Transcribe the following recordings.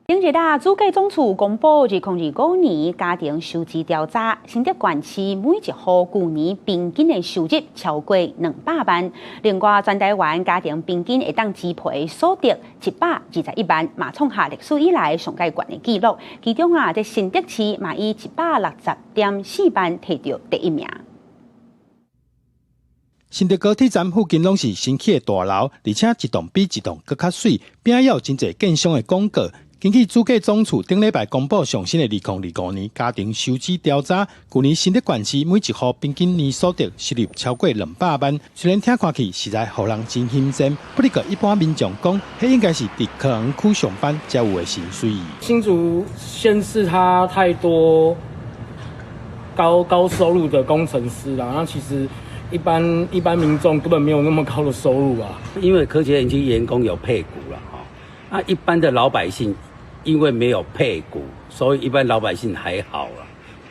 頂日啊，主計總處公布2025年家庭收支調查，新竹縣市每一戶舊年平均的收入超過200萬。另外，全台灣家庭平均會當支配所得121萬，嘛創下歷史以來上蓋懸的紀錄。其中啊，這新竹市嘛以160.4萬提著第一名。新竹高鐵站附近攏是新起的大樓，而且一棟比一棟閣較媠，邊仔也有真濟建商的廣告。根據主計總處頂禮拜公布上新的2025年家庭收支調查，舊年新竹縣市每一戶平均年所得收入超過200萬。雖然聽看去實在予人真欣羨，不過一般民眾講，彼應該是佇科學園區上班才有的薪水。新竹縣市它太多高高收入的工程師啦，那其實一般民眾根本沒有那麼高的收入啊。因為科學園區員工有配股啦，哈，啊，一般的老百姓，因為沒有配股，所以一般老百姓還好啦，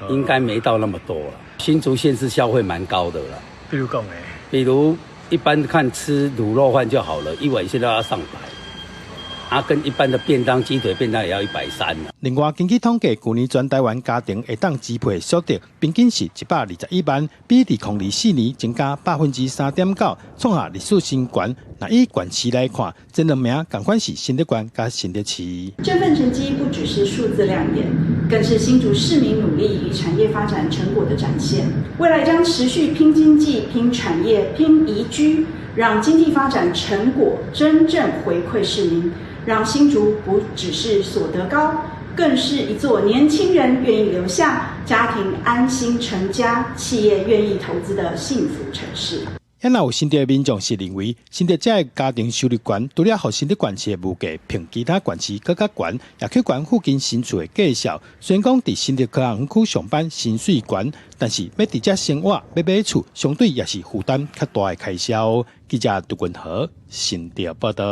應該沒到那麼多啦。新竹縣市消費蠻高的啦。比如講咧？比如一般看吃滷肉飯就好了，一碗現在要上百。啊，跟一般的便當、雞腿便當也要130。另外，根據統計，舊年全台灣家庭會當支配所得平均是121萬，比2024年增加3.9%，創下歷史新高。若以縣市來看，前兩名仝款是新竹縣佮新竹市。這份成績不只是數字亮眼，更是新竹市民努力與產業發展成果的展現。未來將持續拼經濟、拼產業、拼宜居，讓經濟發展成果真正回饋市民。讓新竹不只是所得高，更是一座年輕人願意留下、家庭安心成家、企業願意投資的幸福城市。也若有新竹的民眾是認為，新竹這个家庭收入懸，除了予新竹縣市的物價比其他縣市閣較懸，也去懸附近新厝的價數。雖然講佇新竹科學園區上班薪水懸，但是欲佇遮生活、欲買厝，相對也是負擔較大的開銷。記者杜君和新竹報道。